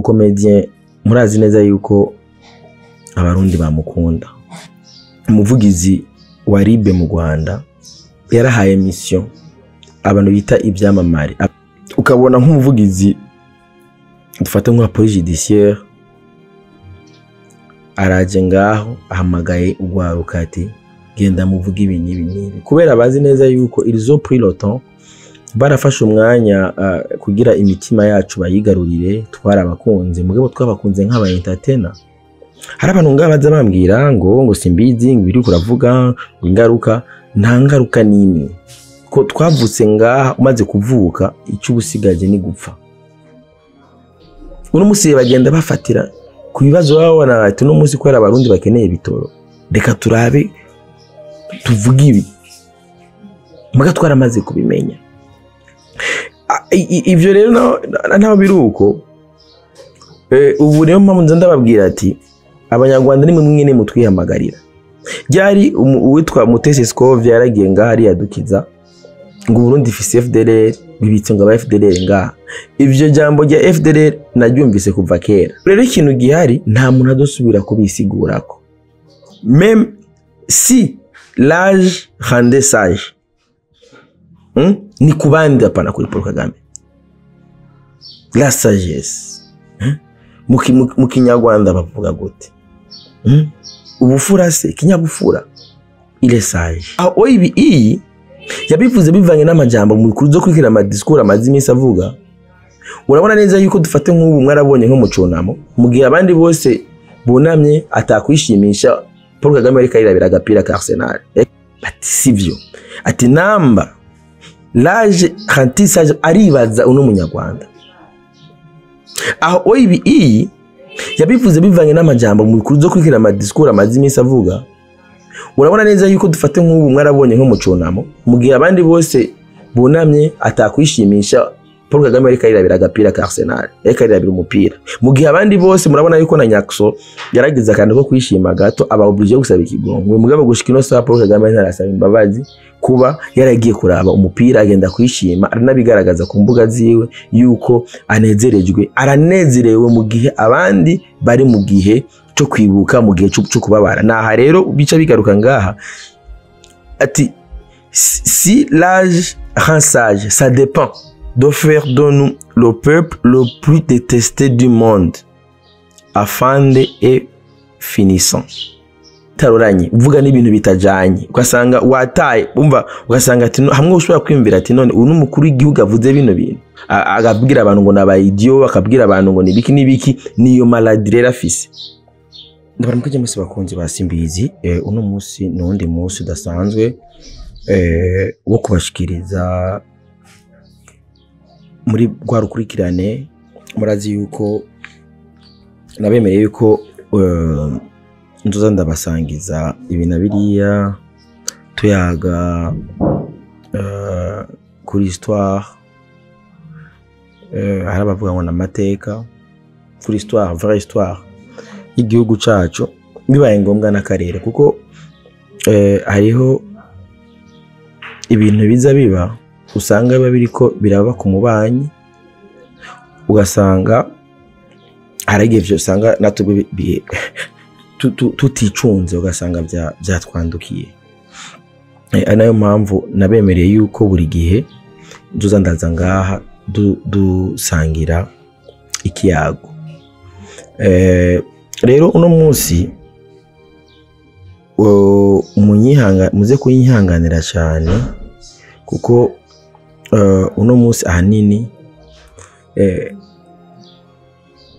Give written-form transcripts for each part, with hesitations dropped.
Umu comédien, murazi neza yuko Abarundi bamukunda. Umuvugizi wa RIB mu Rwanda yarahaye mission abantu bita ibyamamare, ukabona nk'umuvugizi, dufate nka police judiciaire, araje ngaho ahamagaye urwaruka ati: "Genda muvuge ibi n'ibi n'ibi", kubera bazi neza yuko ils ont pris le temps, barafashe umwanya kugira imitima yacu bayigarurire. Twarabakunze, mugabo twabakunze nk'aba entertainer. Hari abantu ngaha baza bambwira ngo simbizi, ngo biri kuravuga ngo ingaruka. Nta ngaruka n'imwe, ko twavutse ngaha. Umaze kuvuka, icyo ubusigaje ni gupfa. Uno munsi bagenda bafatira ku bibazo babona, ati: "Uno munsi kubera Abarundi bakeneye ibitoro, reka turabe tuvuge ibi." Muga twaramaze kubimenya. Ivyo rero naho biri uko, ubu niyo mpamvu nza ndababwira ati: "Abanyarwanda nimwe mwene mutwihamagarira." Ryari uwitwa Mutesi Scovia yaragiye ngaha ariyadukiza ngo Burundi ifise FDLR, bibitse ngo aba FDLR ngaha. Ivyo jambo rya FDLR naryumvise kuva kera. Rero ikintu gihari, nta muntu adosubira kubisigurako. Même si l'âge rendait sage, Ni ku bandi, apana kuri Paul Kagame. La sagesse, Mu Kinyarwanda bavuga gute? Ubufura se, ikinyabufura, il est sage. Aho ibi iyi yabivuze bivanye n'amajambo mu zo kurikira ama discours amaze iminsi avuga. Urabona neza yuko, dufate nk'ubu, mwarabonye nko mu cunamo, mu gihe abandi bose bunamye atakwishimisha, Paul Kagame ariko arirabira agapira ka Arsenal. Ati: "Sivyo", ati: "Namba l'âge rend sage." Aribaza uno Munyarwanda aho ibi iyi yabivuze bivanye n'amajambo mu zo kurikira ama discours amaze iminsi avuga. Urabona neza yuko, dufate nk'ubu, mwarabonye nko mu cunamo, mu gihe abandi bose bunamye atakwishimisha, Paul Kagame ariko arirabira agapira ka Arsenal, ariko arirabira umupira, mu gihe abandi bose, murabona yuko na Nyakso yaragize akantu ko kwishima gato, aba obligé gusaba ikigongwe. Mugabo gushika ino saha Paul Kagame ntarasaba imbabazi kuba yaragiye kuraba umupira, agenda kwishima, aranabigaragaza ku mbuga ziwe yuko anezerejwe, aranezerewe mu gihe abandi bari mu gihe cyo kwibuka, mu gihe cyo kubabara. Naha rero bica bigaruka ngaha ati: "Si l'âge rend sage, ça dépend de faire de nous le peuple le plus détesté du monde." Afande et finissant taroranye uvuga n'ibintu bitajanye, ugasanga wataye umva, ugasanga ati hamwe ushobora kwiyumvira ati: "None uyu n'umukuru w'igihugu avuze bino bintu?" Akabwira abantu ngo nabaye idiot, akabwira abantu ngo nibiki nibiki. Niyo maladie rero afise. Ndabaramukije mwese bakunzi ba Simbizi. Uno munsi ni uwundi munsi udasanzwe wo kubashikiriza muri rwa rukurikirane. Murazi yuko nabemereye yuko nzoza ndabasangiza ibi na biriya, tuyaga kuri histoire, hari abavuga ngo n'amateka, kuri histoire, vraie histoire y'igihugu cacu, bibaye ngombwa n'akarere, kuko hariho ibintu biza biba, usanga biba biriko biraba ku mubanyi, ugasanga hari igihe ivyo usanga natwe tuticunze, ugasanga vyatwandukiye. Ari nayo mpamvu nabemereye yuko buri gihe nzoza ndaza ngaha dusangira ikiyago. Rero uno munsi muze kunyihanganira cyane, kuko uno munsi ahanini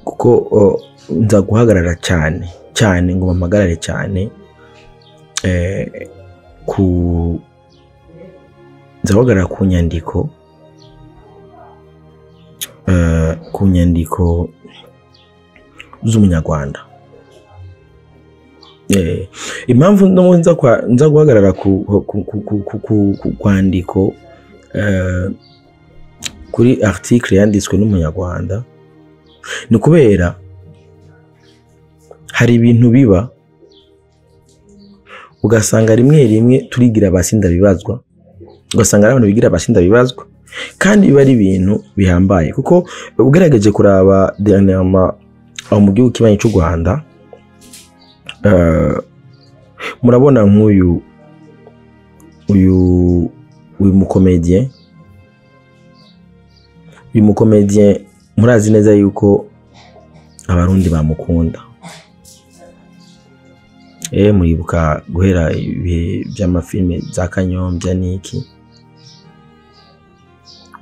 kuko nza guhagarara cyane cyane, ngo mpagarare cyane ku nza guhagarara ku nyandiko z'Umunyarwanda. Impamvu no nza guhagarara ku kwandiko, kuri article yanditswe n'Umunyarwanda, ni kubera hari ibintu biba, ugasanga rimwe rimwe turigira abasinda bibazwa, ugasanga ari abantu bigira abasinda bibazwa. Kandi biba ari ibintu bihambaye, kuko ugerageje kuraba dernièrement aho mu gihugu kibanyi cy'u Rwanda, murabona nk'uyu uyu mucomédien, murazi neza yuko Abarundi bamukunda. Muribuka guhera ibihe by'amafilme za Kanyombya niki,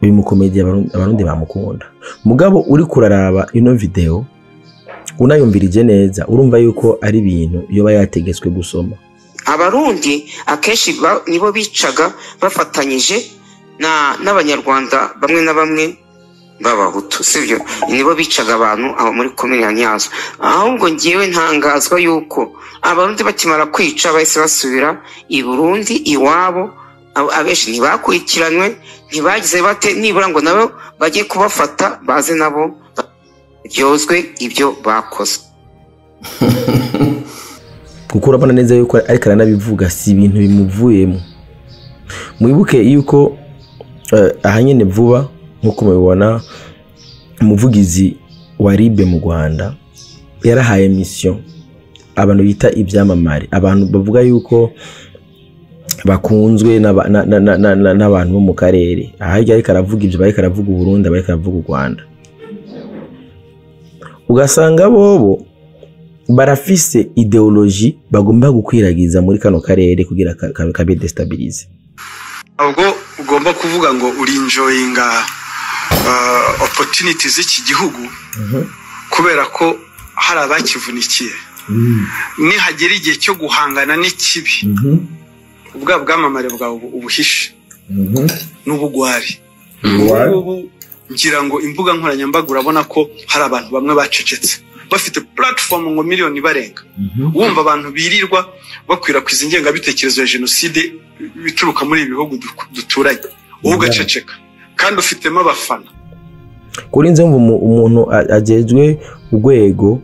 uyu mucomédien Abarundi bamukunda. Mugabo uri kuraraba ino video, unayumvirije neza, urumva yuko ari ibintu yoba yategetswe gusoma. Abarundi akenshi nibo bicaga bafatanyije n'Abanyarwanda bamwe na bamwe b'Abahutu, sibyo? Nibo bicaga abantu aho muri komine ya Nyazo. Ahubwo ngewe ntangazwa yuko Abarundi bakimara kwica bahise basubira i Burundi iwabo. Abenshi ntibakurikiranwe, ntibagize bate nibura ngo nabo bajye kubafata, baze nabo baryozwe ibyo bakoze. Kuko urabona neza yuko ariko aranabivuga, si ibintu bimuvuyemo. Mwibuke yuko aha nyene vuba, nk'uko mubibona, umuvugizi wa RIB mu Rwanda yarahaye mission abantu bita ibyamamare, abantu bavuga yuko bakunzwe n'abantu bo mu karere. Aha ariko aravuga ibyo, bariko aravuga Uburundi, bariko aravuga u Rwanda, ugasanga bobo barafise idéologie bagomba gukwiragiza muri kano karere kugira kabe déstabilisé. Ntabwo ugomba kuvuga ngo uri enjoyinga opportunity z'iki gihugu kubera ko hari abakivunikiye. Nihagera igihe cyo guhangana n'ikibi, ubwa bwamamare bwawe ubuhishe n'ubugwari. Ubu ngira ngo imbuga nkoranyambaga, urabona ko hari abantu bamwe bacecetse bafite platform ngo miliyoni barenga. Wumva abantu birirwa bakwirakwiza ingengabitekerezo ya jenoside bituruka muri ibi bihugu duturanye, wowe ugaceceka kandi ufitemo abafana. Kuri nze umuntu ajejwe urwego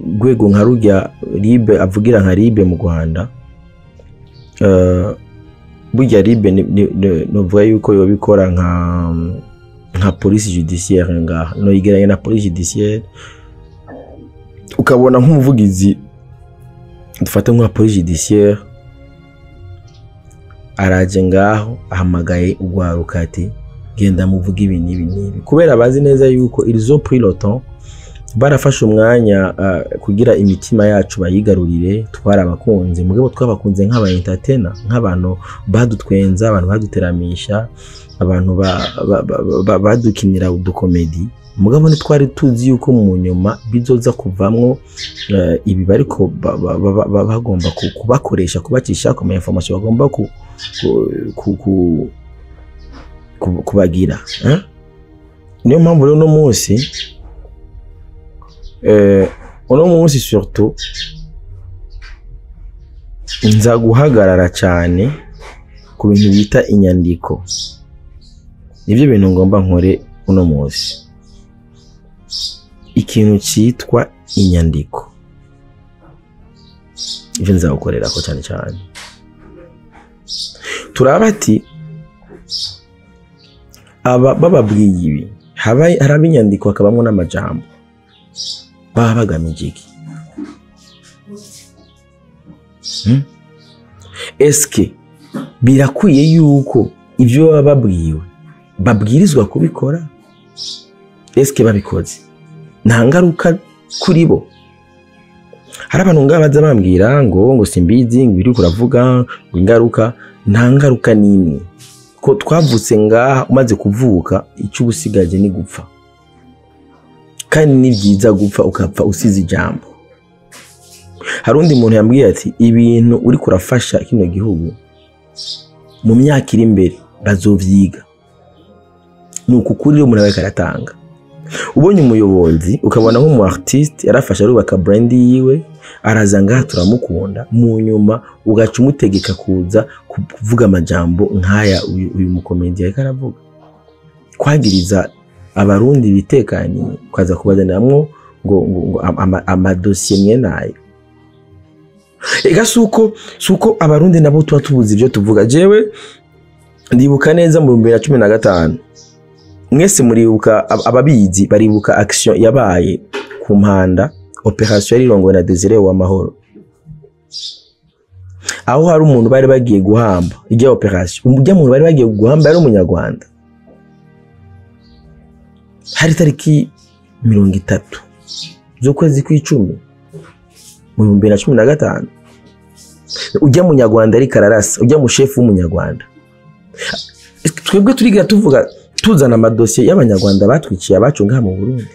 urwego nka rujya RIB, avugira nka RIB mu Rwanda, burya RIB novuga yuko yobikora nka police judiciaire ngaha, no igeranye na police judiciaire. Ukabona nk'umuvugizi, dufate nka police judiciaire, araje ngaho ahamagaye urwaruka ati: "Genda muvuge ibi n'ibi n'ibi", kubera bazi neza yuko ils ont pris le temps, barafashe umwanya kugira imitima yacu bayigarurire. Twarabakunze, mugabo twabakunze nk'aba entertainer, nk'abantu badutwenza, abantu baduteramisha, abantu badukinira uducomédie. Mugabo ntitwari tuzi yuko mu nyuma bizoza kuvamwo ibi bariko bagomba kubakoresha, kubacisha ku ma information bagomba kubagira, eh? Niyo mpamvu rero uno munsi surtout nza guhagarara cyane ku bintu bita inyandiko. Nibyo bintu ngomba nkore uno munsi, ikintu cyitwa inyandiko, ivyo nzagukorerako cyane cyane. Turaba ati aba bababwiye ibi, haba haraba inyandiko, hakabamwo n'amajambo, baba bagamije iki? Eske birakwiye yuko ibyo baba babwiwe babwirizwa kubikora? Eske babikoze nta ngaruka kuri bo? Hari abantu ngaha baza bambwira ngo simbizi, ngo ibiri kuravuga ngo ingaruka, nta ngaruka n'imwe, ko twavutse ngaha. Umaze kuvuka, icyo uba usigaje ni gupfa, kandi ni byiza gupfa ukapfa usize ijambo. Hari undi muntu yambwiye ati: "Ibintu uri kurafasha kino gihugu, mu myaka iri imbere bazovyiga." Ni uku kuri umuntu ariko aratanga. Ubonye umuyobozi, ukabona nk'umu artiste yarafashe arubaka brand yiwe, araza ngaha turamukunda, mu nyuma ugaca umutegeka kuza kuvuga amajambo nk'aya uyu mucomédien ariko aravuga, kwagiriza Abarundi bitekaniye, ukaza kubazaniramwo ngo amadosiye mwe nayo. Ega suko Abarundi nabo tuba tubuze ibyo tuvuga. Jewe Ndibuka neza mu 2015, mwese muribuka, ababizi baribuka action yabaye ku Mpanda, opération yari irongowe na Desire Uwamahoro, aho hari umuntu bari bagiye guhamba. Ijya opération, ujya muntu bari bagiye guhamba yari umunyarwanda. Hari tariki 30 z'ukwezi kw'icumi mu 2015. Ujya munyarwanda ariko ararasa ujya mu chef w'umunyarwanda. Twebwe turigira tuvuga, tuzana amadosiye y'abanyarwanda batwiciye abacu ngaha mu Burundi.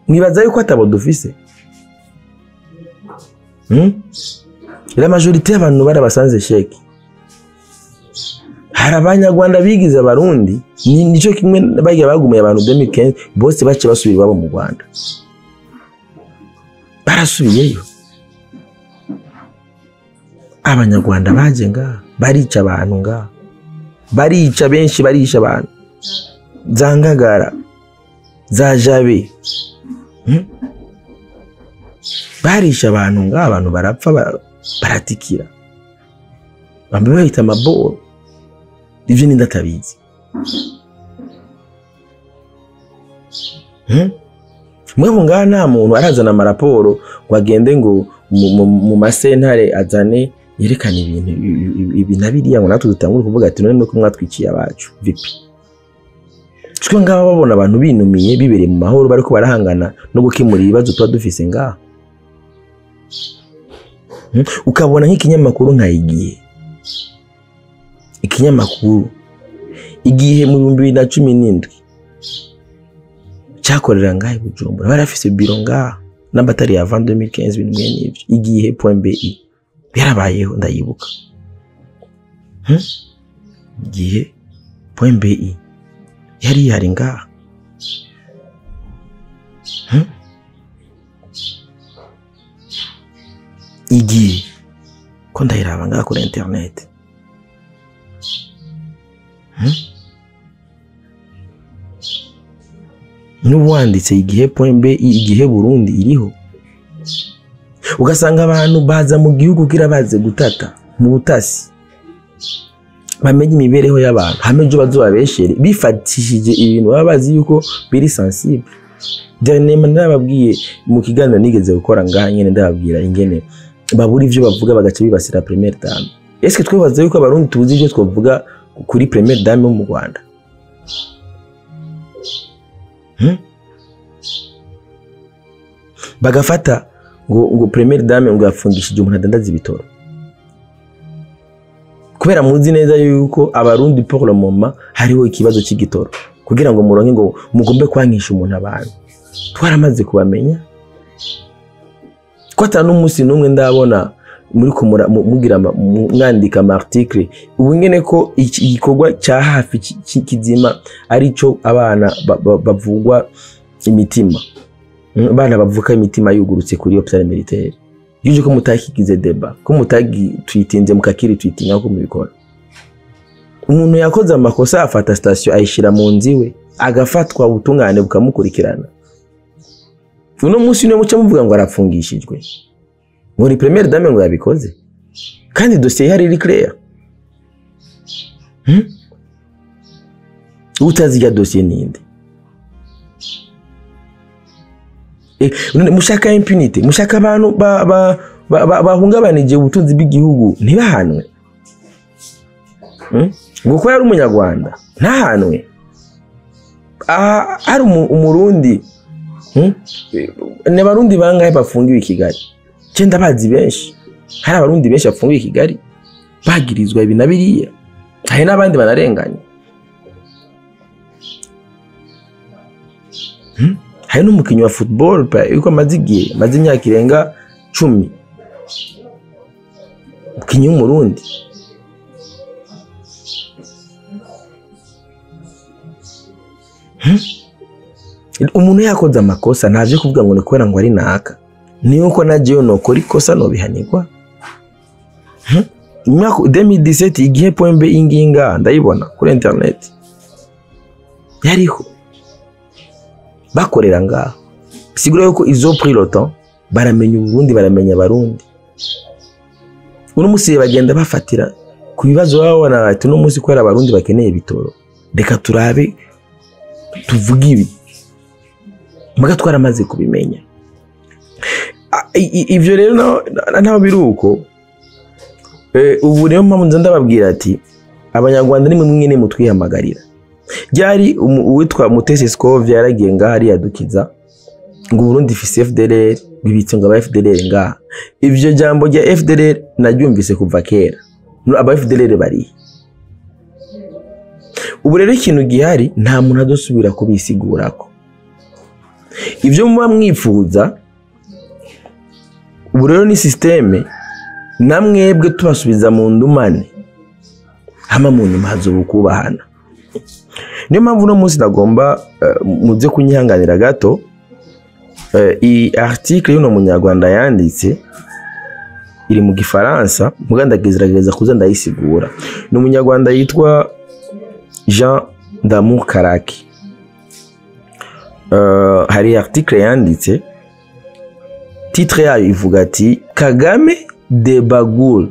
Mwibaza yuko atabo dufise? La majorité y'abantu barabasanze sheki. Hari abanyarwanda bigize abarundi, ni nico kimwe bagiye bagumuye abantu 2015, bose bace basubira iwabo mu Rwanda, barasubiyeyo. Abanyarwanda baje ngaha barica abantu ngaha, barica benshi, barisha abantu za Ngagara, za Jabe, Barisha abantu ngaha, abantu barapfa, baratikira, bamwe bahita amaboro. Ivyo ni ndatabizi. Mwebwe ngaha nta muntu arazana amaraporo ngo agende ngo mu masentare azane yerekane ibintu ibi na biriya, ngo natwe dutangure kuvuga ati: "None ko mwatwiciye abacu vipi?" Twe ngaha babona abantu binumiye, bibereye mu mahoro, bariko barahangana no gukemura ibibazo tuba dufise ngaha. Ukabona nk'ikinyamakuru nka Igihe, ikinyamakuru Igihe mu 2017 cyakorera ngaha i Bujumbura, bari bafise biro ngaha n'abatari avant 2015, ibintu mwene ivyo. Igihe.bi yarabayeho, ndayibuka. Igihe.bi yari ihari ngaha. Igihe ko ndayiraba ngaha kuri internet. N'uwanditse igihe.bi, Igihe Burundi iriho. Ugasanga abantu baza mu gihugu kugira baze gutata mu butasi, bamenye imibereho y'abantu, hamwe ejo bazobabeshere bifatishije ibintu baba bazi yuko biri sensible. Dernièrement narababwiye mu kiganiro nigeze gukora ngaha nyene, ndababwira ingene babura ivyo bavuga bagaca bibasira première dame. Est-ce que twibaza yuko abarundi tuzi ivyo twovuga kuri première dame wo mu Rwanda? Bagafata ngo première dame ngo yafungishije umuntu adandaza ibitoro, kubera muzi neza yuko abarundi pour le moment hariho ikibazo cy'igitoro, kugira ngo muronke ngo mugombe kwankisha umuntu. Abantu twaramaze kubamenya ko ata n'umunsi n'umwe ndabona muri kumura mugira mwandika ama article. Ubu ngene ko igikorwa cya hafi kizima arico abana bavugwa imitima, abana bavuka imitima yugurutse kuri hôpital militaire, yuje ko mutakigize débat, ko mutagi twitinze mukakiri twitinga ko mubikora. Umuntu yakoze amakosa, afata station ayishira mu nzu iwe, agafatwa, ubutungane bukamukurikirana. Uno munsi niwe muca muvuga ngo arafungishijwe, ngo ni première dame ngo yabikoze, kandi dossier ihari iri clair. Utazi irya dossier ninde? None mushaka impunité, mushaka abantu bahungabanije ubutunzi bw'igihugu ntibahanwe? Ngo ko yari umunyarwanda ntahanwe? Aha hari umurundi. Ni abarundi bangahe bafungiwe i Kigali? Je ndabazi benshi. Hari abarundi benshi bafungiwe i Kigali bagirizwa ibi na biriya, hari n'abandi banarenganye. Hari n'umukinnyi wa football pa yuko amaze igihe, amaze imyaka irenga 10, umukinnyi w'umurundi. Umuntu yakoze amakosa, ntavyo kuvuga ngo ni kubera ngo ari naka. Niyo ko na jewe nokora ikosa nobihanirwa. Imyaka 2017, igihe.b inginga ndayibona kuri internet, yariho, bakorera ngaho. Bisigura yuko ils ont pris le temps, baramenya Uburundi, baramenya abarundi. Uno musi bagenda bafatira Ku bibazo babona bati uno munsi kubera Abarundi bakeneye ibitoro, reka turabe tuvuge ibi, muga twaramaze kubimenya. Ivyo rero naho biri uko, ubu niyo mpamvu nza ndababwira ati Abanyarwanda nimwe mwene mutwihamagarira. Ryari uwitwa Mutesi Scovia yaragiye ngaha ariyadukiza ngo Burundi ifise FDLR, bibitse ngo aba FDLR ngaha. Ivyo jambo rya FDLR naryumvise kuva kera. Aba FDLR bari. Ubu rero ikintu gihari nta muntu adosubira kubisigurako. Ivyo muba mwifuza ubu rero ni systeme namwebwe tubasubiza mu ndumane hama mu nyuma hazobukubahana. Niyo mpamvu uno munsi nagomba muze kunyihanganira gato. Iyi article y'uno munyarwanda yanditse iri mu Gifaransa, muga ndagerageza kuza ndayisigura. Ni umunyarwanda yitwa Jean Damour Karaki. Hari article yanditse, titre yayo ivuga ati Kagame débagoule,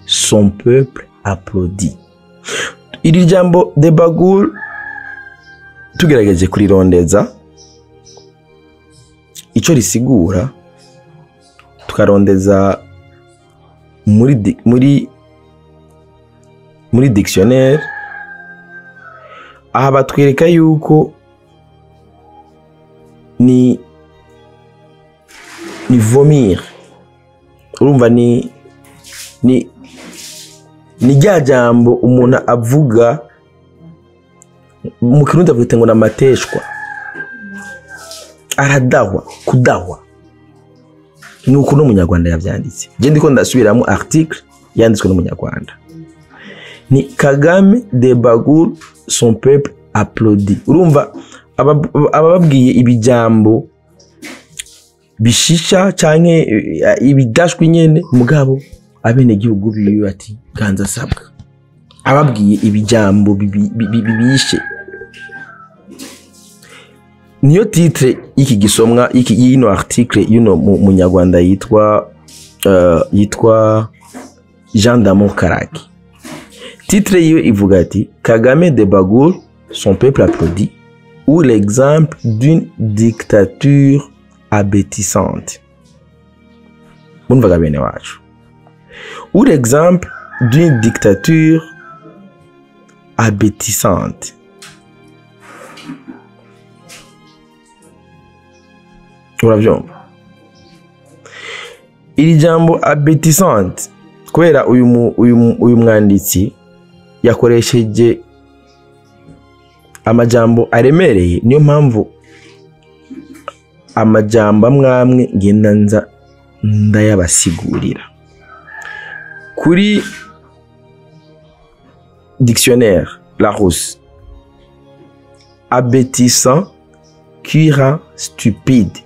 son peuple applaudit. Iri jambo débagoule tugerageje kurirondeza ico risigura, tukarondeza muri dictionnaire, aha batwereka yuko ni vomir. Urumva ni rya jambo umuntu avuga mu Kirundi avuga ngo namateshwa, aradahwa, kudahwa. Nuko no munyarwanda yavyanditse. Je ndiko ndasubiramo article yanditswe n'umunyarwanda. Ni Kagame débagoule, son peuple applaudit. Urumva abababwiye ibijambo bishisha canke ibidashwe nyene, mugabo abene gihugu biwe ati ganza sabwa. Ababwiye ibijambo bibishe. Niyo titre iki gisomwa iki yino article y'uno munyarwanda yitwa Jean Damour Karaki. Titre yiwe ivuga ati Kagame débagoule, son peuple applaudit, ou l'exemple d'une dictature abétissante. Mumvaga bene wacu. Ou l'exemple d'une dictature abétissante. Uravyumva? Iri jambo abétissante kubera uyu mwanditsi yakoresheje amajambo aremereye, niyo mpamvu amajambo amwamwe ngenda nza ndayabasigurira. Kuri dictionnaire Larousse, abétissant qui rend stupide.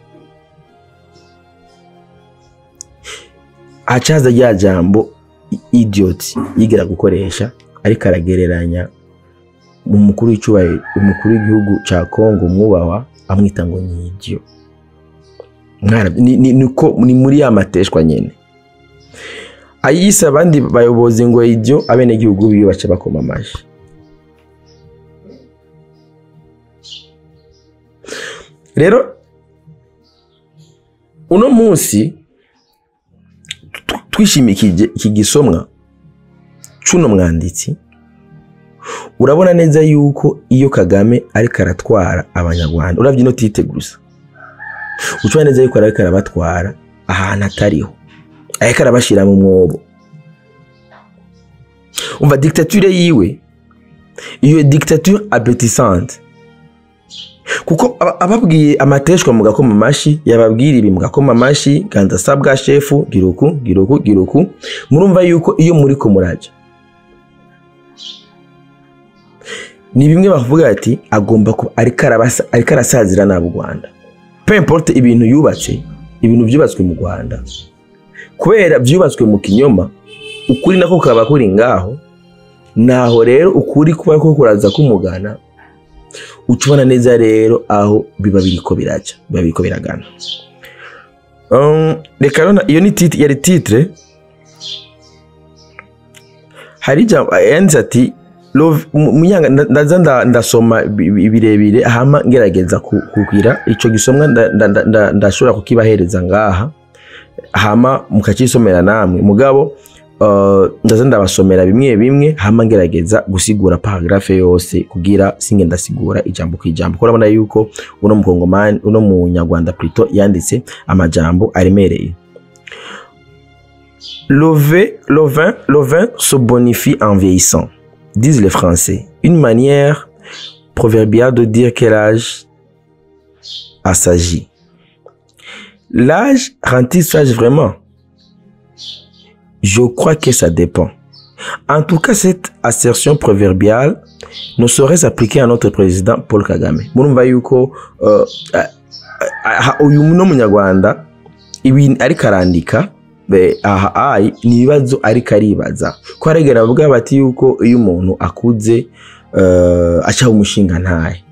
Acaza rya jambo idiot yigira gukoresha ariko aragereranya mu mukuru w'icubahiro, umukuru w'igihugu ca Kongo mwubahwa, amwita ngo ni idiot. Niko ni muri ya mateshwa nyene. Ayise abandi bayobozi ngo idiot, abene gihugu biwe baca bakoma amashi. Rero uno munsi twishimikije iki gisomwa cuno mwanditsi, urabona neza yuko iyo Kagame ariko aratwara Abanyarwanda, uravye ino titre gusa ucwa neza yuko ariko arabatwara ahantu atariho, ariko arabashira mu mwobo. Umva dictature yiwe, iyo dictature appétissante, kuko ababwiye amateshwa mugakoma amashi, yababwira ibi mugakoma amashi, ganza sabwa shefu giruku giruku giruku. Murumva yuko iyo muri ko muraja ni bimwe bavuga ati agomba kuba ariko arasazira nabo Rwanda. Peu importe ibintu yubatse, ibintu byubatswe mu Rwanda, kubera byubatswe mu kinyoma, ukuri nako kaba kuri ngaho. Naho rero ukuri kuba ko kuraza kumugana, ucubana neza rero aho biba biriko biraca, biba biriko biragana. Reka rero iyo ni titre, yari titre. Hari ijambo yanditse ati munyanga, ndaza ndasoma birebire, hama ngerageza kugira ico gisomwa ndashobora kukibahereza ngaha, hama mukacisomera namwe. Mugabo ndaza ndabasomera bimwe bimwe, hama ngerageza gusigura paragraphe yose kugira singe ndasigura ijambo ku ijambo, kuko urabona yuko uno mukongomani, uno munyarwanda plutôt, yanditse amajambo aremereye. Le vin se bonifie en vieillissant, disent les Français. Une manière proverbiale de dire que l'âge assagit. L'âge rend-il sage vraiment? Je crois que ça dépend. En tout cas, cette assertion proverbiale ne saurait s'appliquer à notre président Paul Kagame. Murumva yuko uyu no munyarwanda ibi ariko arandika aha ayi ni ibibazo ariko aribaza, ko harigera bavuga bati yuko iyo umuntu akuze acaho umushinga ntahe,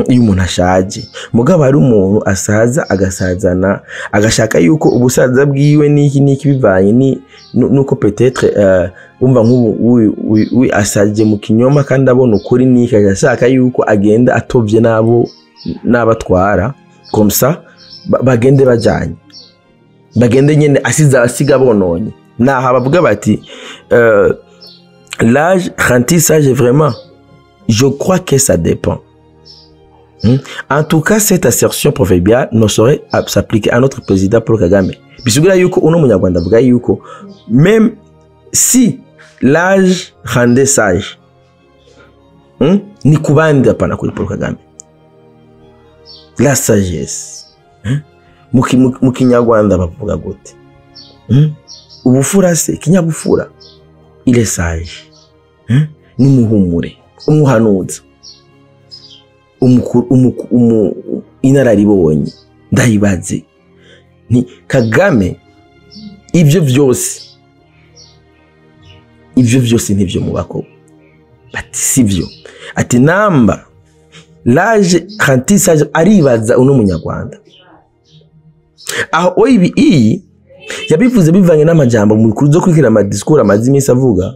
iyo umuntu ashaje. Mugabo hari umuntu asaza agasazana agashaka yuko ubusaza bwiwe n'iki n'iki, bivanye ni nuko peut-être umva nk'ubu asaje mu kinyoma kandi abona ukuri n'iki, agashaka yuko agenda atovye n'abo n'abatwara, comme ça bagende bajanye, bagende nyene asiza asiga bononye. Naha bavuga bati l'âge rend-il sage vraiment? Je crois que ça dépend. En tout cas, cette assertion proverbiale ne saurait s'appliquer à notre président Paul Kagame. Bisigura yuko uno munyarwanda avuga yuko même si l'âge rendait sage, Ni kubandi, hapana kuri Paul Kagame. La sagesse, Mu kinyarwanda bavuga gute? Ubufura se, ikinyabufura? Il est sage, N'umuhumure, umuhanuzi, umukuru, inararibonye. Ndayibaze ni Kagame, ivyo vyose ntivyo mubako. Ati sivyo, ati namba l'âge rend-il sage, aribaza uno munyarwanda aho. Ibi iyi yabivuze bivanye n'amajambo mu zo kwikira ama discours amaze iminsi avuga.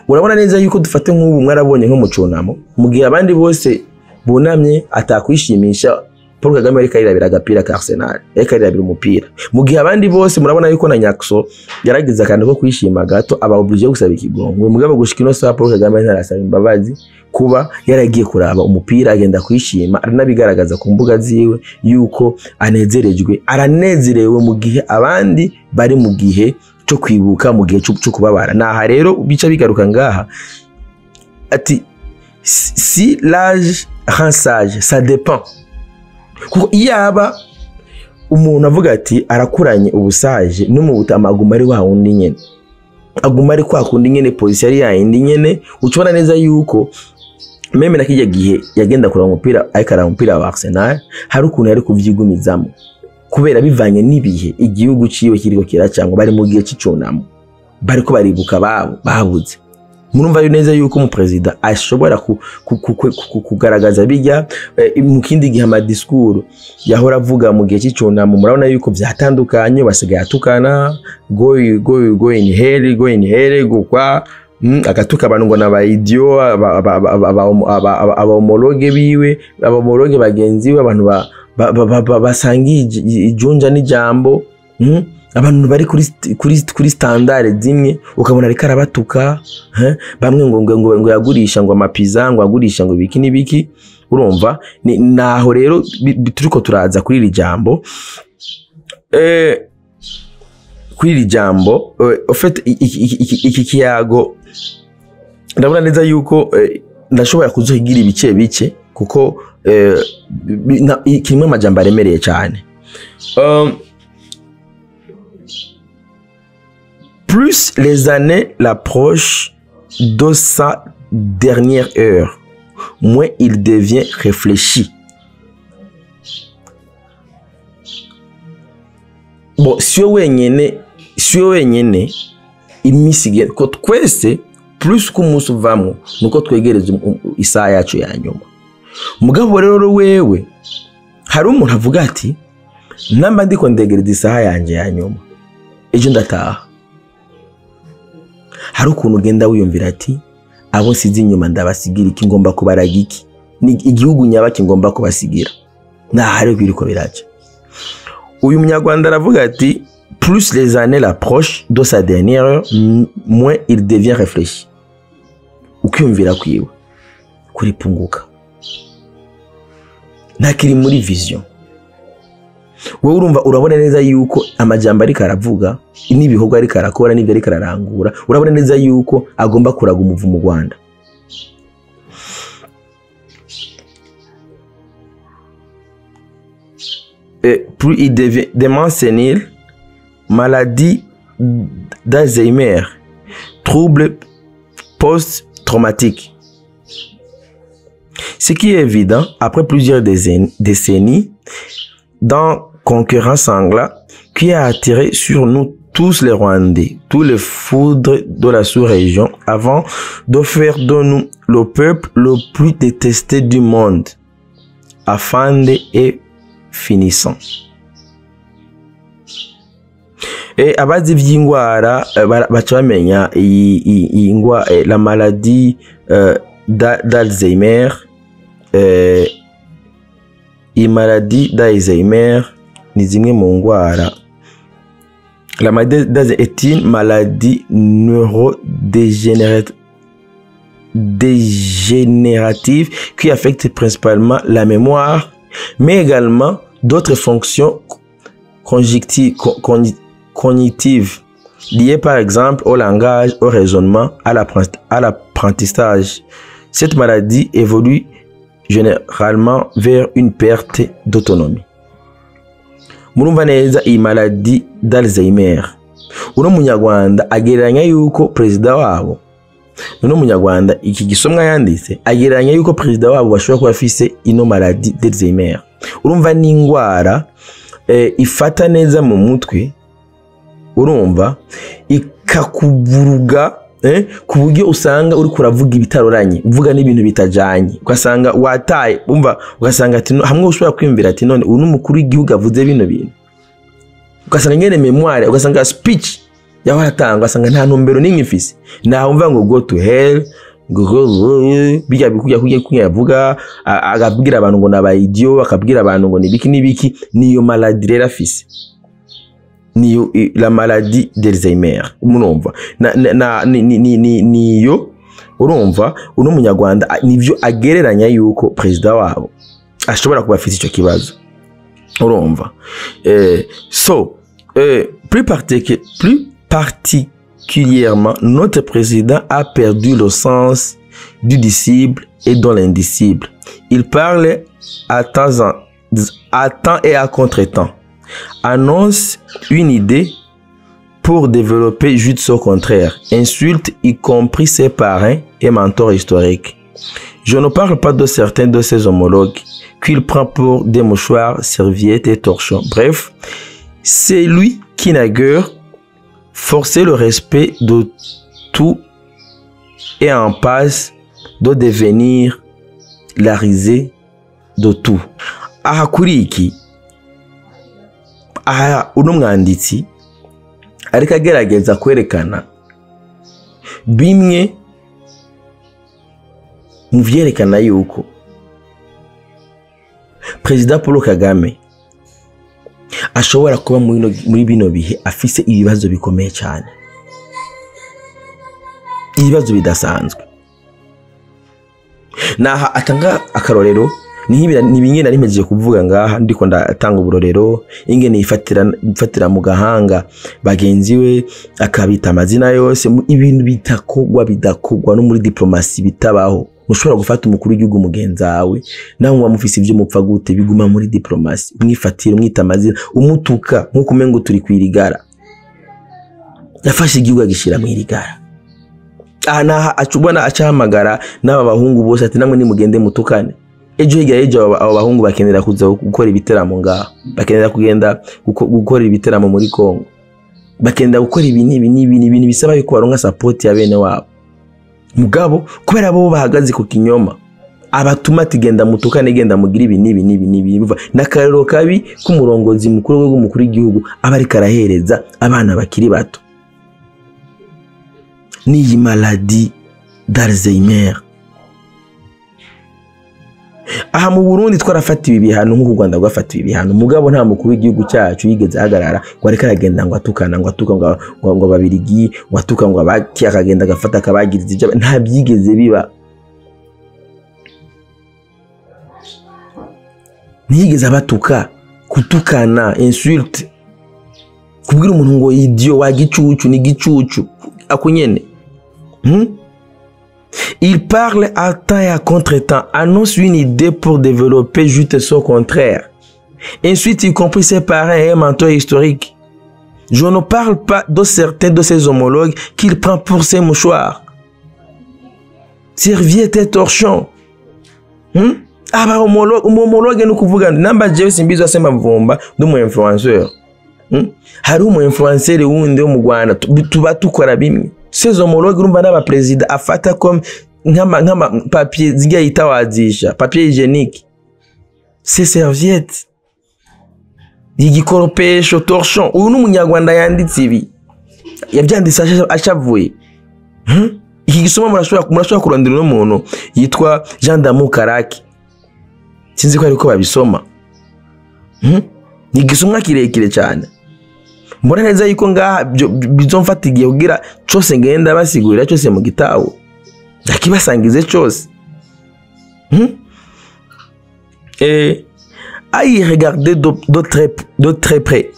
Urabona neza yuko dufate nk'ubu mwarabonye nko mu cunamo, mu gihe abandi bose bunamye atakwishimisha, Paul Kagame ariko arirabira agapira ka Arsenal, ariko arirabira umupira. Mu gihe abandi bose, murabona yuko na Nyakso yaragize akantu ko kwishima gato, aba obligé gusaba ikigongwe. Mugabo gushika ino saha Paul Kagame ntarasaba imbabazi kuba yaragiye kuraba umupira, agenda kwishima, aranabigaragaza ku mbuga ziwe yuko anezerejwe, aranezerewe mu gihe abandi bari mu gihe cyo kwibuka, mu gihe cyo kubabara. Naha rero bica bigaruka ngaha ati si l'âge rend sage, ça dépend, kuko iyaba umuntu avuga ati arakuranye ubusaje no mu butama, aguma ari wa wundi nyene, aguma ari kwa kundi nyene, position ari yayindi nyene, ucubona neza yuko même na kijya gihe yagenda kuraba umupira, ariko araba umupira wa Arsenal, hari ukuntu yari kuvyigumizamo, kubera bivanye n'ibihe igihugu ciwe kiriko kiracangwa, bari mu gihe c'icunamo, bariko baribuka babo babuze. Murumva neza yuko umuperezida ashobora kugaragaza bijya mu kindi gihe. Ama discours yahora avuga mu gihe cy'icunamo, murabona yuko vyatandukanye, basigaye atukana, go go go in hell, go in hell, go kwa agatuka abantu ngo n'aba idiots, aba homologues biwe, aba homologues bagenzi we, abantu basangiye ijunja n'ijambo, Abantu bari kuri standard zimwe, ukabona ariko arabatuka, bamwe ngo yagurisha ngo amapiza, ngo agurisha ngo ibiki n'ibiki. Urumva naho rero turiko turaza kuri iri jambo, en fait iki kiyago ndabona neza yuko ndashobora kuzohigira ibice bice, kuko kirimo amajambo aremereye cyane. Plus les années l'approchent de sa dernière heure, moins il devient réfléchi. Bon, siyo wenyene imisi igenda, ko twese plus ko umunsi uvamwo nuko twegereza isaha yacu ya nyuma. Mugabo rero wewe hari umuntu avuga ati namba ndiko ndegereza isaha yanje ya nyuma, ejo ndataha. Hari ukuntu ugenda wiyumvira ati abo nsize inyuma ndabasigira iki, ngomba kubaraga iki, ni igihugu nyabaki ngomba kubasigira. Nahari biriko biraca. Uyu munyarwanda aravuga ati plus les années l'approche de sa dernière heure, moins il devient réfléchi. Ukwiyumvira kwiwe kuripunguka, ntakiri muri vision. Wowe urumva, urabona neza yuko amajambo ariko aravuga n'ibikorwa ariko arakora n'ibyo ariko ararangura, urabona neza yuko agomba kuraga umuvu mu Rwanda. Et plus il devient démence sénile, maladie d'Alzheimer, trouble post-traumatique. Ce qui est évident, après plusieurs décennies d'un concurrent sanglant qui a attiré sur nous tous les Rwandais, tous les foudres de la sous-région, avant de faire de nous le peuple le plus détesté du monde, afande et finissant. Et abazi vy'ingwara baca bamenya iyi ngwa, la maladie d'Alzheimer. Iyi maladie d'Alzheimer ni zimwe mu ngwara. La maladie d'Alzheimer est une maladie neurodégénérative qui affecte principalement la mémoire, mais également d'autres fonctions cognitives liées par exemple au langage, au raisonnement, à l'apprentissage. Cette maladie évolue généralement vers une perte d'autonomie. Murumva neza iyi maladie d'Alzheimer. Uno munyarwanda agereranya yuko perezida wabo, uno munyarwanda iki gisomwa yanditse agereranya yuko perezida wabo bashobora kuba afise ino maladie d'Alzheimer. Urumva ni ingwara ifata neza mu mutwe, urumva ikakuburuga ku buryo usanga uri kuravuga ibitaroranye, uvuga n'ibintu bitajanye, ugasanga wataye, umva ugasanga ati hamwe ushobora kwiyumvira ati none uyu n'umukuru w'igihugu avuze bino bintu, ugasanga nyene memoire, ugasanga speech yaho aratanga, ugasanga nta ntumbero n'imwe ifise. Naho umva ngo go to hell, bijya bikujya kujya kuyavuga, agabwira abantu ngo naba idiot, akabwira abantu ngo nibiki nibiki. Niyo maladie rero afise, niyo la maladie d'Alzheimer. Murumva na niyo, urumva uno munyarwanda nivyo agereranya yuko perezida wabo ashobora kuba afite ico kibazo. Urumva so plus particulièrement notre président a perdu le sens du disciple et de l'indicible. Il parle à temps et à contre-temps, annonce une idée pour développer juste son contraire, insulte y compris ses parrains et mentors historiques. Je ne parle pas de certains de ses homologues qu'il prend pour des mouchoirs, serviettes et torchons. Bref, c'est lui qui naguère forçait le respect de tout et en passe de devenir la risée de tout. Aha kuri iki, aha uno mwanditsi ariko agerageza kwerekana bimwe mu vyerekana yuko Perezida Paul Kagame ashobora kuba muri bino bihe afise ibibazo bikomeye cyane, ibibazo bidasanzwe. Naha atanga akarorero ni bimwe nari mpejeje kuvuga ngaha, ndiko ndatanga uburorero ingene yifatira mu gahanga bagenzi we akabita amazina yose, ibintu bitakogwa bidakogwa no muri diplomasi bitabaho. Mushobora gufata umukuru w'igihugu mugenzi wawe nawe wamufise ivyo mupfa gute, biguma muri diplomasi, umwifatira umwita amazina, umutuka nkuko umengo turi kwirigara. Yafashe igihugu agishira mu irigara. Aha naha acubona acahamagara n'aba bahungu bose ati namwe nimugende mutukane. Ejo hirya y'ejo abo bahungu bakenera kuza gukora ibiteramo ngaha, bakenera kugenda gukora ibiteramo muri Kongo, bakenera gukora ibi n'ibi n'ibi n'ibintu bisaba yuko baronka support ya bene wabo. Mugabo kubera bo bahagaze ku kinyoma, abatuma ati genda mutukane, genda mugira ibi n'ibi n'ibi n'ibi. N'akarero kabi k'umurongozi mukuru w'umukuru w'igihugu aba ariko arahereza abana bakiri bato. n'iyi maladie d'Alzheimer. Aha mu Burundi twarafatiwe ibihano nk'uko u Rwanda rwafatiwe ibihano, mugabo nta mukuru w'igihugu cyacu yigeze ahagarara ngo areke aragenda ngo atukana, ngo atuka ngo ababirigi, ngo atuka ngo abaki, akagenda agafata akabagiriza ibyo, nta byigeze biba. Ntiyigeze abatuka, kutukana insulte, kubwira umuntu ngo idiot wa gicucu ni gicucu ako nyene. Il parle à temps et à contre-temps, annonce une idée pour développer juste son contraire. Ensuite, y compris ses parents et un mentor historique. Je ne parle pas de certains de ses homologues qu'il prend pour ses mouchoirs. Serviette et torchon. Aba homologue, homologue ni kuvuga namba jewe simbizo asema mvumba ndi umu influenceur. Hari umu influenceur wundi wo mu Rwanda tuba tukora bimwe. Ces homologues urumva n'aba president afata comme nk'ama papier zigiye yitawazisha, papier hygiénique. Ces serviettes, igikoropesho, torchon. Uyu ni umunyarwanda yanditse ibi, yabyanditse ashavuye. Iki gisoma murashobora kurondera uno muntu yitwa Jean D'amour Karaki, sinzi ko ariko babisoma. Ni igisomwa kirekire cyane. Mbona neza yuko ngaha bizomfata igihe kugira cyose ngenda basigurira cyose mu gitabo, ndakibasangize cyose. Et à y regarder de très près,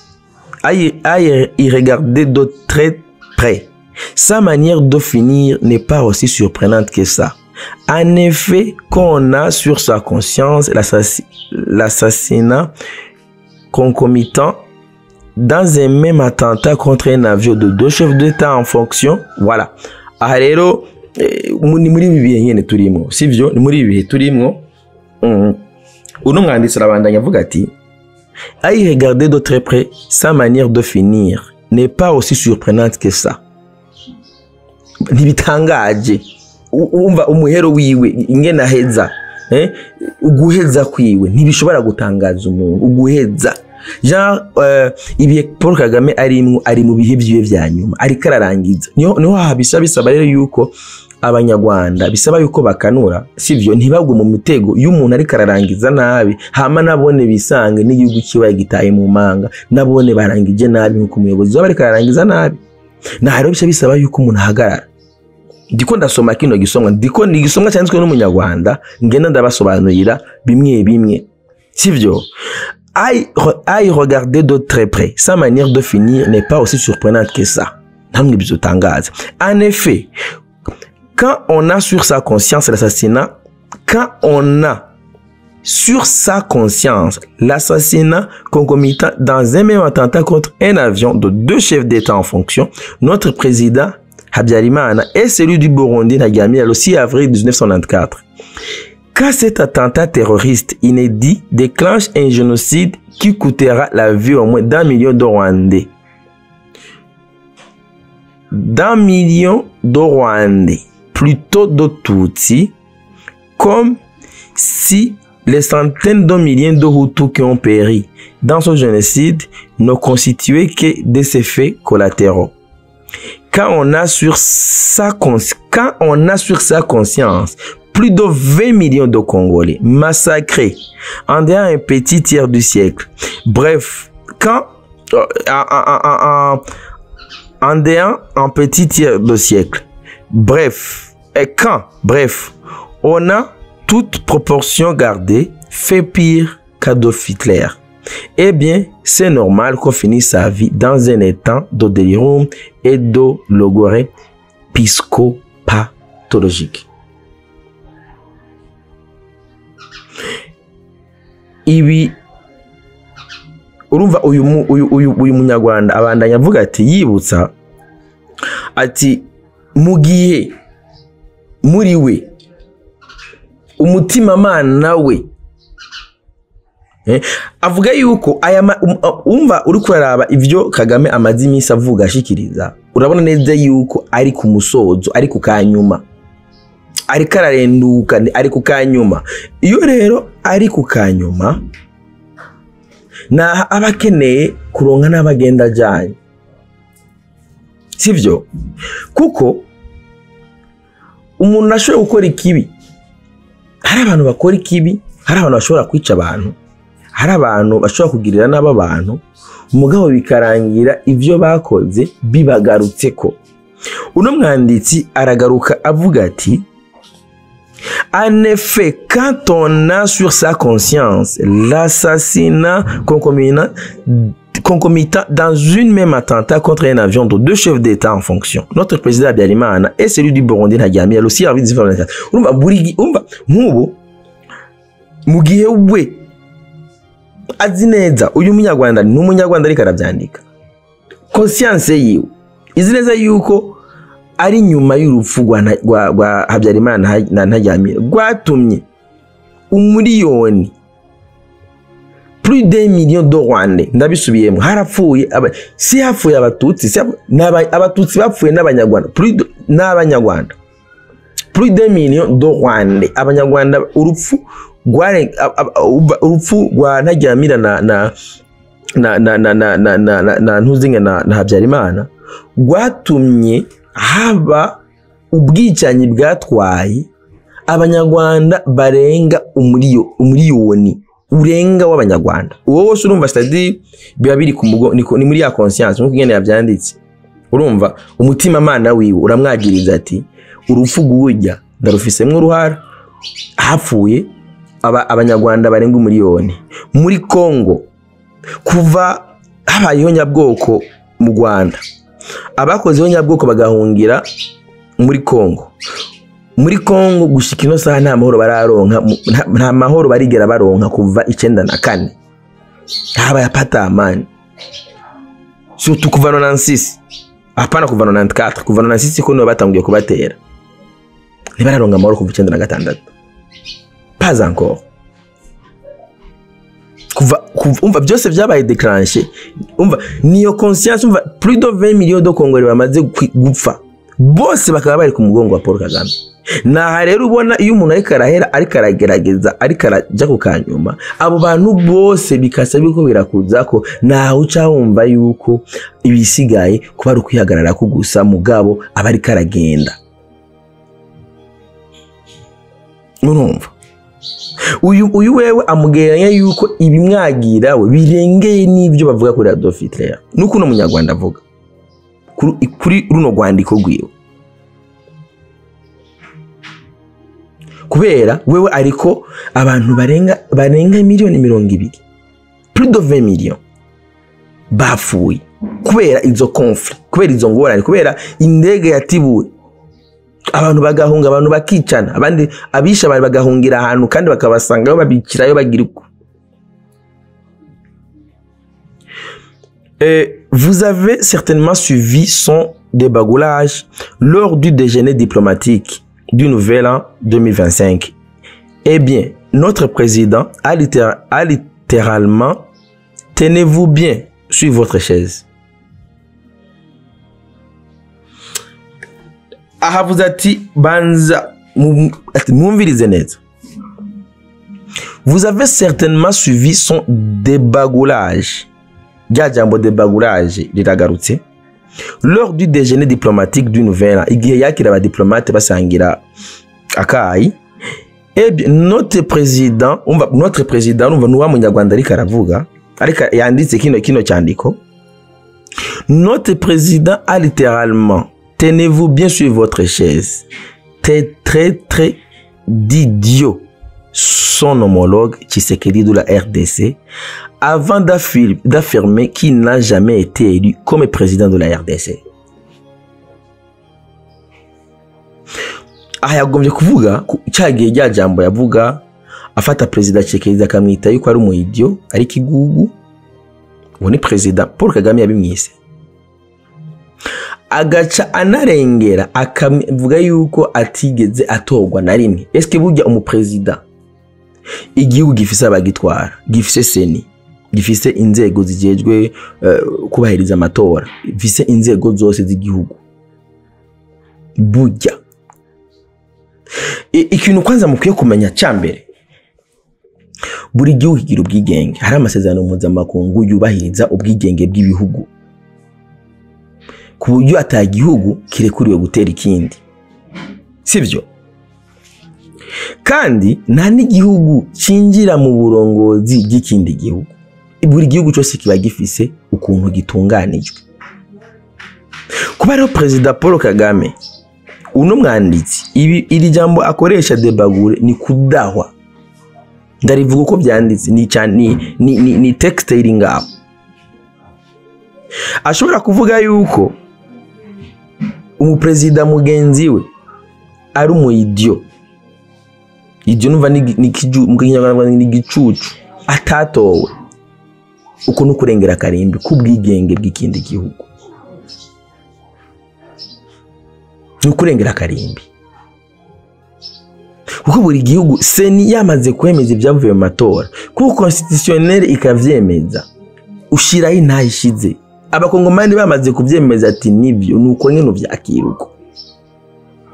à y regarder de très près, sa manière de finir n'est pas aussi surprenante que ça. En effet, qu'on a sur sa conscience l'assassinat concomitant dans un même attentat contre un avion de deux chefs d'État en fonction. Voilà. Aha rero ni muri ibi bihe nyene turimo, sivyo? Ni muri ibi bihe turimo. Uno mwanditsi arabandanya avuga ati à y regarder de très près, sa manière de finir n'est pas aussi surprenante que ça. Ntibitangaje. Umva umuhero wiwe ingene aheza, uguheza kwiwe ntibishobora gutangaza umuntu, uguheza. Jean ibihe Paul Kagame ari mu bihe byiwe vya nyuma, ariko ararangiza. Niho habisa bisaba rero yuko abanyarwanda bisaba yuko bakanura, sivyo? Ntibagwe mu mutego y'umuntu ariko ararangiza nabi, hama nabone bisange n'igihugu kibaye gitaye mu manga, nabone barangije nabi nkuko umuyobozi wabo ariko ararangiza nabi. Na rero bisaba yuko umuntu ahagarara. Ndiko ndasoma kino gisomwa, ndiko ni gisomwa cyanditswe n'umunyarwanda, ngenda ndabasobanurira bimwe bimwe, sivyo? À y regarder de très près, sa manière de finir n'est pas aussi surprenante que ça. En effet, quand on a sur sa conscience l'assassinat, quand on a sur sa conscience l'assassinat concomitant dans un même attentat contre un avion de deux chefs d'État en fonction, notre président Habyarimana et celui du Burundi Ntaryamira le 6 avril 1994. Quand cet attentat terroriste inédit déclenche un génocide qui coûtera la vie au moins d'1 million de Rwandais. D'1 million de Rwandais, plutôt de Tutsis, comme si les centaines de milliers de Hutus qui ont péri dans ce génocide ne constituaient que des effets collatéraux. Quand on a sur sa conscience plus de 20 millions de Congolais massacrés en un petit tiers du siècle. Bref, quand en un petit tiers de siècle. Bref, et quand, bref, on a toute proportion gardée fait pire qu'Adolf Hitler. Eh bien, c'est normal qu'on finisse sa vie dans un état de délirium et de logorée psychopathologique. Ibi urumva uyu munyarwanda abandanya avuga ati yibutsa ati mugihe muri we umutima mana we avuga yuko aya umva uri kuraraba ivyo Kagame amaze iminsi avuga ashikiriza, urabona neza yuko ari ku musozo, ari ku kanyuma, ariko ararenduka, ari ku kanyuma. Iyo rero ari ku kanyuma na abakeneye kuronka n'abagenda ajanye, sivyo? Kuko Umuntu ashobora gukora ikibi, hari abantu bakora ikibi, hari abantu bashobora kwica abantu, hari abantu bashobora kugirira nabi abantu, mugabo bikarangira ivyo bakoze bibagarutseko. Uno mwanditsi aragaruka avuga ati: "En effet, quand on a sur sa conscience l'assassinat concomitant dans une même attentat contre un avion de deux chefs d'État en fonction, notre président Habyarimana et celui du Burundi Ntaryamira, le 6 avril 1994." Urumva buri, umva nk'ubu mu gihe we azi neza, uyu Munyarwanda ni Umunyarwanda ariko arabyandika, conscience yiwe izi neza yuko ari nyuma y'urupfu rwa Habyarimana na Ntaryamira rwatumye umuriyoni, plus d'un million de Rwandais, ndabisubiyemo, harapfuye si hapfuye Abatutsi, si Abatutsi bapfuye n'Abanyarwanda, n'Abanyarwanda, plus d'un million de Rwandais, Abanyarwanda, urupfu rwa Ntaryamira na Ntuzinga na Habyarimana rwatumye haba ubwicanyi bwatwaye Abanyarwanda barenga umuriyoni urenga w'Abanyarwanda. Uwo wose urumva, c'est-à-dire biba biri ku mugo, ni muri ya conscience nkuko ingene yavyanditse. Urumva umutima mana wiwe uramwagiriza ati: "Urupfu rw'urya ndarufisemwo uruhara, hapfuye Abanyarwanda barenga umuriyoni." Muri Congo, kuva habayeho nyabwoko mu Rwanda, abakozeho nyabwoko bagahungira muri Congo, muri Congo gushika ino saha nta mahoro bararonka, nta mahoro barigera baronka kuva 94, habaye apata amani, surtout kuva 96, hapana kuva 94, kuva 96 ko nibo batanguye kubatera, ntibararonka amahoro kuva 96, pas encore. Kuva umva byose byabaye déclenché, umva niyo conscience, umva plus de 20 millions de Congolais bamaze gupfa, bose bakaba bari ku mugongo wa Paul Kagame. Naha rero ubona iyo umuntu ariko arahera, ariko aragerageza, ariko arajya ku kanyuma, abo bantu bose bikasa biriko birakuza ko naho uca wumva yuko ibisigaye kuba ari ukwihagarara ko gusa, mugabo aba ariko aragenda. Urumva uyu wewe amugereranya yuko ibimwagira we birengeye n'ibyo bavuga kuri Adolf Hitler, nuko uno Munyarwanda avuga kuri runo rwandiko rwiwe, kubera wewe ariko abantu barenga 20 miliyoni, plus de 20 millions bapfuye kubera izo conflit, kubera izo ngorane, kubera indege yatibuwe, abantu bagahunga, abantu bakicana, abandi abisha abantu bagahungira ahantu kandi bakabasangayo babikirayo bagira uko. Vous avez certainement suivi son débagoulage lors du déjeuner diplomatique du Nouvel An 2025. Eh bien, notre président a littéralement, tenez-vous bien sur votre chaise. Ahavuze ati banza ati mwumvirize neza. Vous avez certainement suivi son débagoulage. Rya jambo débagoulage riragarutse. Lors du déjeuner diplomatique du Nouvel An, igihe yakira abadiplomate basangira akayi, eh bien, notre président, umva notre président, umva nuwa Munyarwanda ariko aravuga, ariko yanditse kino cyandiko. Notre président a littéralement, tenez-vous bien sur votre chaise, très très très d'idiot, son homologue Tshisekedi de la RDC, avant d'affirmer qu'il n'a jamais été élu comme président de la RDC. Aha yagombye kuvuga cyagiye rya jambo yavuga afata président Tshisekedi akamwita yuko ari umuidiot, ari kigugu. Uwo ni président Paul Kagame yabimwise, agaca anarengera akavuga yuko atigeze atorwa na rimwe. Eske burya umuprezida, igihugu gifise abagitwara, gifise seni, gifise inzego zijejwe kubahiriza amatora, gifise inzego zose z'igihugu, burya ikintu kwanza mukwiye kumenya ca mbere, buri gihugu kigira ubwigenge. Hari amasezerano mpuzamakungu yubahiriza ubwigenge bw'ibihugu, ku buryo ata gihugu kirekuriwe gutera ikindi. Sivyo? Kandi nta n'igihugu cinjira mu burongozi bw'ikindi gihugu. Buri gihugu cyose kiba gifise ukuntu gitunganijwe. Kuba rero Perezida Paul Kagame, uno mwanditsi, ibi iri jambo akoresha debagure ni kudahwa. Ndarivuga uko byanditse, ni cyane ni texte iri ngaho. Ashobora kuvuga yuko umuprezida mugenzi we ari umu idiot. Idiot numva ni kiju mu Kinyarwanda ni gicucu atatowe. Uko no kurengera karimbi kubwigenge bw'ikindi gihugu. Ni kurengera karimbi. Kuko buri gihugu CENI yamaze kwemeza ibyavuye mu matora, kuko constitutionnel ikavyemeza, ushiraho intayishize. Abakongomani bamaze kuvyemeza ati nivyo, nuko nyene uvyakiruko.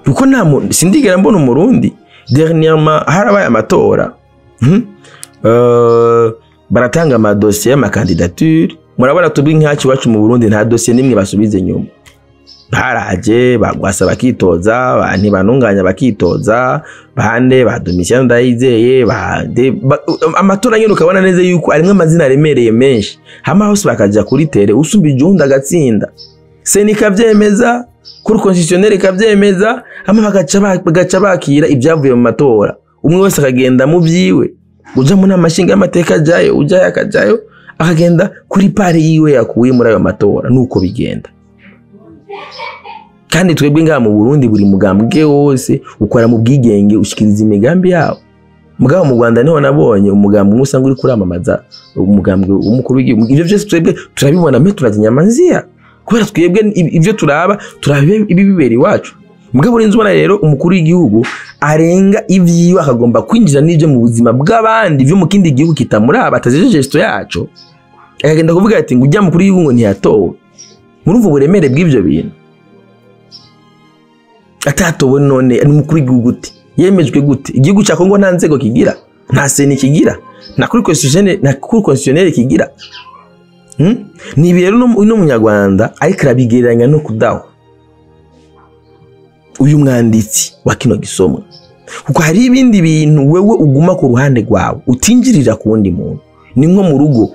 Kuko nta muntu sindigera mbona umurundi dernièrement harabaye amatora. Baratanga ama dossier ama candidature. Murabona tubwi nkacu bacu mu Burundi nta dossier nimwe basubize nyuma. Baraje bagwasa bakitoza, bantu banunganya bakitoza, bande ba Domitien Ndayizeye, bande amatora nyene ukabona neza yuko arimwe amazina aremereye menshi. Hama hose bakaja kuri tere usumbije undi agatsinda. CENI ikavyemeza, Cour constitutionnelle ikavyemeza, hama bagaca bakira ibyavuye mu matora. Umwe wese akagenda mu vyiwe. Uja mu nama nshinga amateka ajayo, ujayo akajayo, akagenda kuri pari yiwe yakuye muri ayo matora. Nuko bigenda. Kandi twebwe ngaha mu Burundi buri mugambwe wose ukora mu bwigenge ushikiriza imigambi yawo. Mugabo mu Rwanda niho nabonye umugambwe umwe usanga uri kuramamaza umugambwe umukuru w'igihugu. Ivyo byose twebwe turabibona mbe turazinyamanzia. Kubera twebwe ivyo turaba turabe ibibera iwacu. Mugabo urinzi ubona rero umukuru w'igihugu arenga ivyiwe akagomba kwinjira n'ivyo mu buzima bw'abandi byo mu kindi gihugu kitamuraba atajeje gesto yaco. Akagenda kuvuga ati ngo ujya mukuru w'igihugu ngo ntiyatowe. Murumva uburemere bw'ivyo bintu. Atatowe none ni mukuru w'igihugu gute? Yemejwe gute? Igihugu cya Kongo nta nzego kigira, nta CENI kigira, nta Cour constitutionnelle, nta Cour constitutionnelle kigira. Ni ibi rero uno munyarwanda ariko arabigereranya no kudaho. Uyu mwanditsi wa kino gisomwa. Kuko hari ibindi bintu wewe uguma ku ruhande rwawe utinjirira ku wundi muntu. Ni nko mu rugo.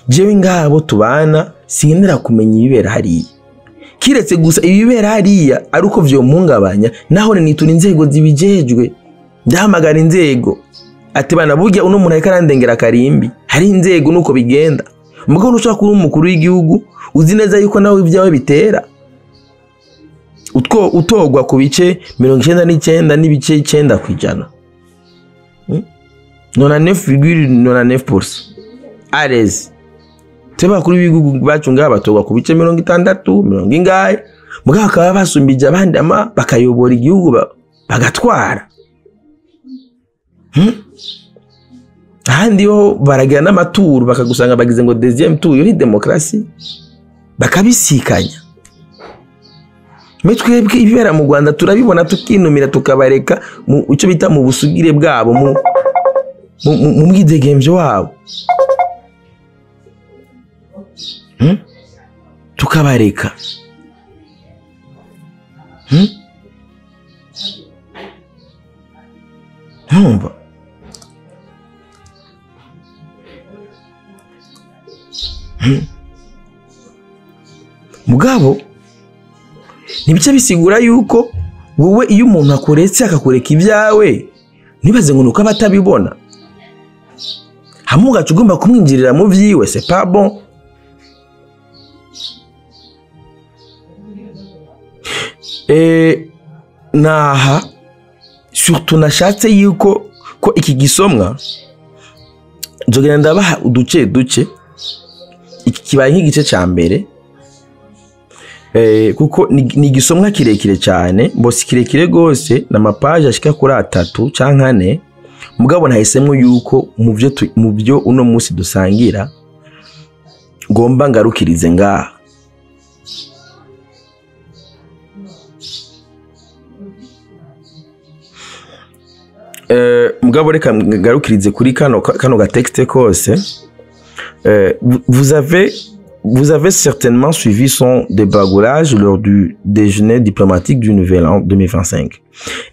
Jewe ngabo tubana sinkenera kumenya ibibera hariya. Kiretse gusa ibibera hariya ari uko vyompungabanya, naho nitura inzego zibijejwe. Ndahamagara inzego ati bana burya uno muntu ariko arandengera karimbi. Hari inzego nuko bigenda. Mugabo ushaka kuba umukuru w'igihugu uzi neza yuko nawe ibyawe bitera. Utwo utogwa ku bice 99.9%. 99,99%. Arez. Teba kuri bihugu bacu ngaha batogwa ku bice 60, mirongo ingahe. Mugabo akaba basumbije abandi ama bakayobora igihugu bagatwara. Ahandi ho baragira n'amaturu bakagusanga bagize ngo deuxième tour yo ni démocratie. Bakabisikanya. Metwebwe ibibera mu Rwanda turabibona tukinumira tukabareka mu icyo bita mu busugire bwabo mu mwidegemvyo wabo. Tukabareka. Ntumva. Mugabo nibice bisigura yuko wowe iyo umuntu akuretse akakureka ibyawe nibaze ngo nuko abatabibona. Hamuga tugomba kumwinjirira mu vyiwe, c'est pas bon. Naha surtout nashatse yuko ko iki gisomwa nzogenda ndabaha uduce duce. Iki kibaye nk'igice ca mbere. Kuko ni gisomwa kirekire cyane, mbose kirekire gose na mapaje ashika kuri 3 canke 4. Mugabo nahisemwo yuko mu byo uno munsi dusangira ngomba ngarukirize ngaha. Mugabo reka ngarukirize kuri kano ga texte kose. Vous avez Vous avez certainement suivi son débagolage lors du déjeuner diplomatique du Nouvel An 2025.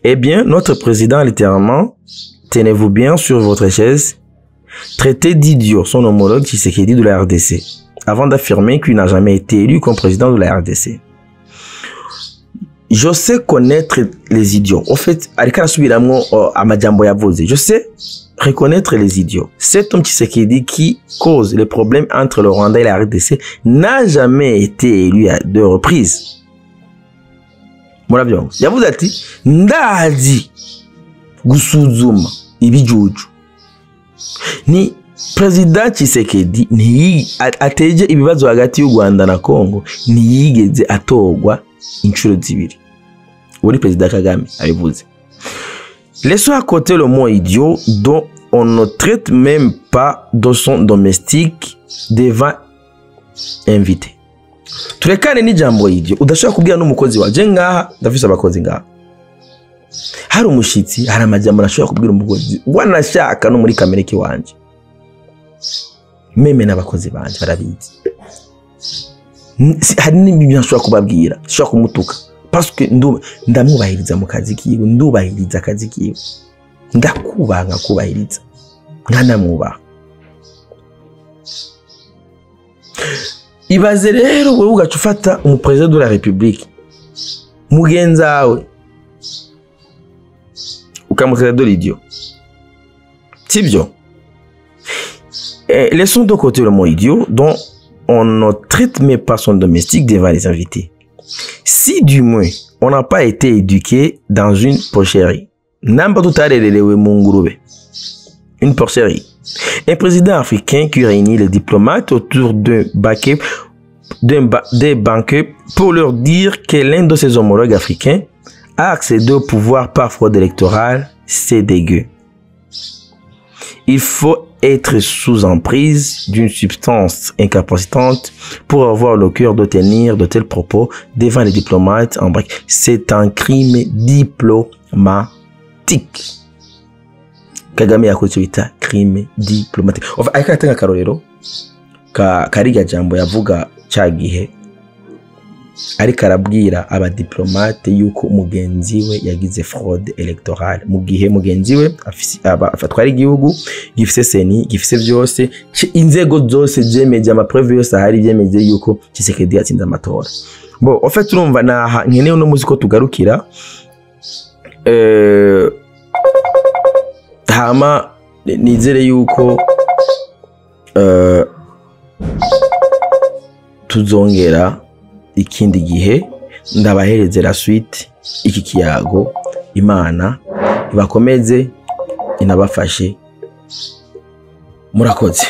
Eh bien, notre président, littéralement, tenez-vous bien sur votre chaise, traité d'idiot son homologue Tshisekedi de la RDC, avant d'affirmer qu'il n'a jamais été élu comme président de la RDC. Je sais connaître les idiots. En fait, ariko arasubiramwo amajambo yavuze. Je sais reconnaître les idiots. Cet homme Tshisekedi qui cause les problèmes entre le Rwanda et la RDC n'a jamais été élu à deux reprises. Murabyumva. Yavuze ati ndazi gusuzuma ibijuju. Ni Perezida Tshisekedi ateje ibibazo hagati y'u Rwanda na Congo, ntiyigeze atorwa inshuro zibiri. Uwo ni Perezida Kagame abivuze. Laissons à côté le mot idiot dont on ne traite même pas de son domestique devant invité. Turekane n'ijambo idiot udashobora kubwira n'umukozi wawe. Je ngaha ndafise abakozi ngaha. Hari umushitsi, hari amajambo nashobora kubwira umukozi wanashaka no muri kamere kiwanje. Même n'abakozi banje barabizi. Hari n'ibintu nshobora kubabwira, nshobora kumutuka parce que ndamwubahiriza mu kazi kiwe, ndubahiriza akazi kiwe, ndakubaha nkakubahiriza, nkanamwubaha. Ibaze rero wewe ugaca ufata umupresident de la République mugenzawe ukamutera de l'idiot, sibyo? Laissons de côté le mot idiot dont on ne traite même pas son domestique devant les invités. Si du moins on n'a pas été éduqué dans une porcherie, une porcherie. Un président africain qui réunit les diplomates autour d'un banquet pour leur dire que l'un de ses homologues africains a accédé au pouvoir par fraude électorale, c'est dégueu. Il faut être sous emprise d'une substance incapacitante pour avoir le cœur de tenir de tels propos devant les diplomates en brique. C'est un crime diplomatique. Kagame yakoze bita crime diplomatique. Enfin, ariko aratanga akarorero ka kariya jambo yavuga cya gihe ariko arabwira abadiplomate yuko mugenzi we yagize fraude électorale, mu gihe mugenzi we afatwara igihugu gifise CENI, gifise byose, inzego zose zemeje, amapreuve yose ahari byemeje yuko Tshisekedi yatsinze amatora. Bon, en fait urumva naha nkeneye uno muzi ko tugarukira, hama nizere yuko tuzongera ikindi gihe ndabahereze la suite iki kiyago. Imana ibakomeze inabafashe, murakoze.